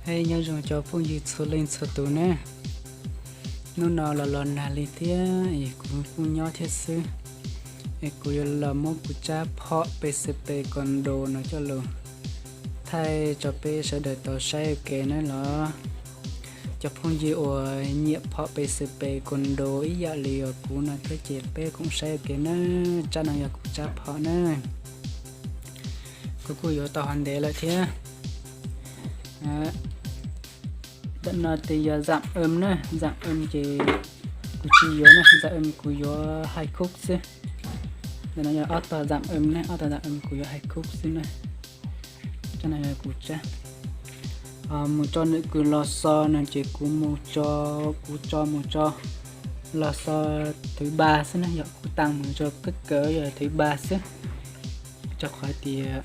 Hej, nyob zoo cov phooj ywg txhua leej txhua tus na. Hnub no los los nag li thiab es kuv kuj nyob thiab xwb. Es kuv yuav los muab kuv tsab phom P C P Condo no coj los thaij tso peb sawv daws tau saib ua ke na los. Cov phooj ywg uas nyiam phom P C P Condo ib yam li uas kuv no thiab ces peb koom saib ua ke na. Tsab no yog kuv tsab phom na. Kuv kuj yuav tau hov ntev lawm thiab. Ntawm no ces yog zam em na, zam em ces kuv tsis yuav na, zam em kuv yuav High Cook xwb. Ntawm no yog ob tog zam em na, ob tog zam em kuv yuav High Cook xwb na. Tsab no yog kuv tsab. Mus tso ntawm kws lò xo no ces kuv mus tso, kuv tso mus tso lò xo thwv ba xwb na, yog kuv tas mus tso kawg kawg yog thwv ba xwb. Rau qhov tias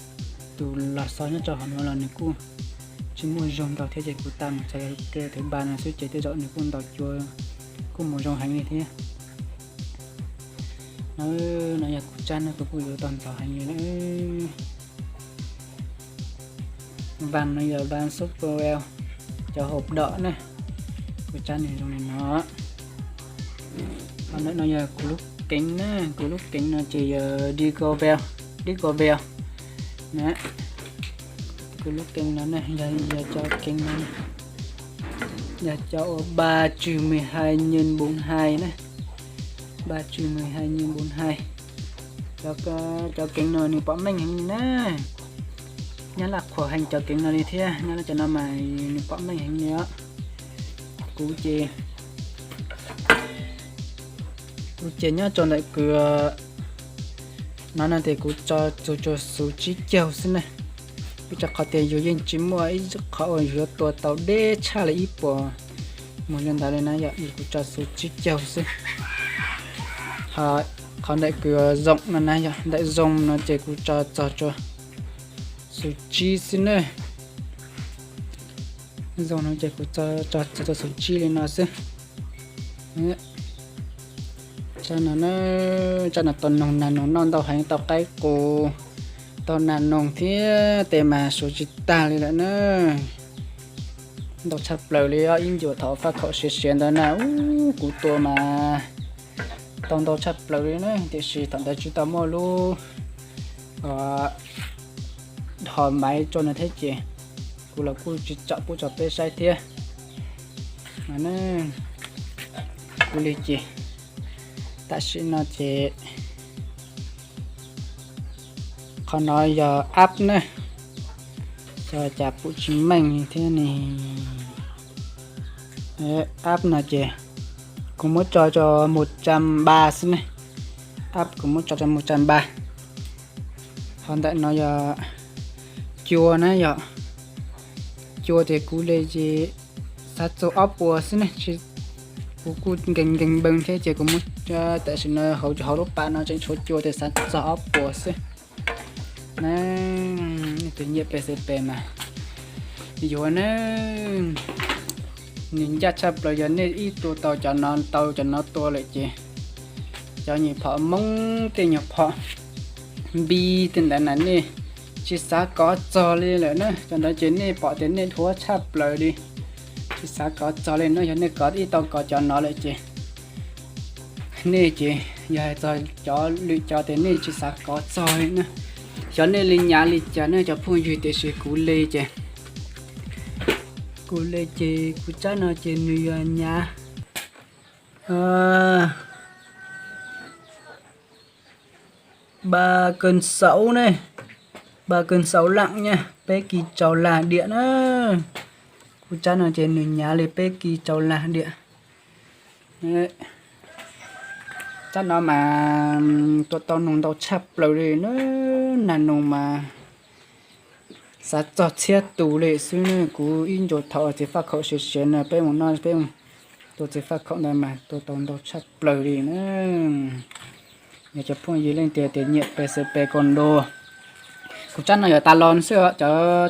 tus lò xo nyob rau hauv no los nws kuj tsis muaj zoo ntau thiab ces kuv tas mus tso ke thwv ba no xwb ces tej zaum nws kuj ntaus cua kuj mus zoo heev li thiab. No, no yog kuv tsab no kuv kuj yuav tau ntxov heev li na. Vam no yog vam Superwell, cov hauv dom na. Kuv tsab nws zoo li no. Ho ntawm no yog kuv lub keev na, kuv lub keev no ces yog Digo Bell, Digo Bell na. Kuv lub keev no na, yog, yog cov keev no, yog cov uas ba tswm mws hais nyws npus hais na, ba tswm mws hais nyws npus hais. Cov keev no nws pom meej heev li na. Nyab Laj qhuas heev cov keev no li thiab, Nyab Laj cov no mas nws pom meej heev li os. Kuv ces, kuv ces nyob rau ntawm kws no no ces kuv tso txug tsuas xuv tsib caug xwb na. Vim rau qhov tias yus yeej tsis muaj ib qhov uas yus yuav tua tau deb tshaj li ib puas mus li ntawd li na, yog kuv tso xuv tsib caug xwb. Qhov ntawm kws zoo no na, yog ntawm zoo no ces kuv tso txog tsuas xuv tsib xwb na. Zoo no ces kuv tso txog txog xuv tsib li no xwb. Tsab no, tsab no tau noog nas noog noj ntau heev, tau qaib qus, tau nas noog thiab tes mas suav tsis tag li lawm na. Ntau tshaj plaws li os, ib ncuas thaum faj khaum siav siav ntawd na, kuv tua mas tau ntau tshaj plaws li na, tiam sis thaum ntawd tsis tau muaj lub dhos maiv tso no thiab ces kuv los kuj tsis tsom pub tso peb saib thiab. Kuv li ces tam sim no ces qhov no yog app na, xyov cas pum tsis meej thiab ne. App no ces kuv muab tso rau mus tsam npa xwb ne. App kuv muab tso rau mus tsam npa. Ho ntawm no yog cua na, yog cua ces kuv li ces xav txog ob puas xwb ne. Kuv kuj nkees nkees npees thiab ces kuv muab, tam sim no hauv, hauv lub pas no tseem tshuav cua ces xav txog ob puas xwb. Nej tus nyiam P C P mas yuav na, nws ncaj tshaj plaws. Yog nej ib tua tau cov no, tau cov no tua lawm ces cov nyuag phom Hmoob tej nyuag phom npi tej ntawd na nej tsis xav kov txog li lawm na. Cov ntawd ces nej pom tias nej dhuav tshaj plaws li, tsis xav kov txog li na. Yog nej kov ib tau kov cov no lawm ces nej ces yog hais txog cov lwm cov ces nej tsis xav kov txog li na. Xyov nej li nyav li cas ne cov phooj ywg, tiam sis kuv li ces, kuv li ces kuv tsab no ces nws yog nyav ba kawg xauv ne, ba kawg xauv laj nyaj peb kis rau lag diam na. Kuv tsab no ces nws nyav li peb kis rau lag diam. Tsab no mas tua tau noog ntau tshaj plaws li na, nas noog mas xav txog txhiab tus li xwb ne. Kuv ib ncuas thaum txiv faj khaum siav siav no peb mus noj peb tua txiv faj khaum ntawd mas tua tau ntau tshaj plaws li na. Yog cov phooj ywg leej twg tias nyiam P C P Condo, kuv tsab no yog ta lo xwb,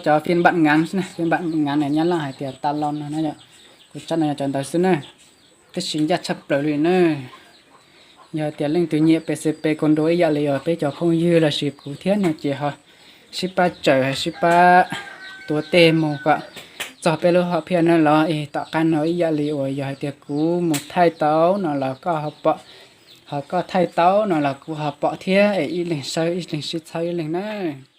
cov phiên bản ngắn xwb ne, phiên bản ngắn ne Nyab Laj hais tias ta lo no na yom. Kuv tsab no yog cov ntawd xwb na, tab sis ncaj tshaj plaws li na. Yog tias leej twg nyiam P C P Condo ib yam li uas peb cov phooj ywg los sis kuv thiab no ces ho sib pab tsawm sib pab tuav tej mus kom Txog peb lub hom phiaj no los es tom qab no ib yam li uas yog hais tias kuv mus thaij tau no los koj ho pom, ho koj thaij tau no los kuv ho pom thiab es ib leeg sawb ib leeg sib txhawb ib leeg nawb.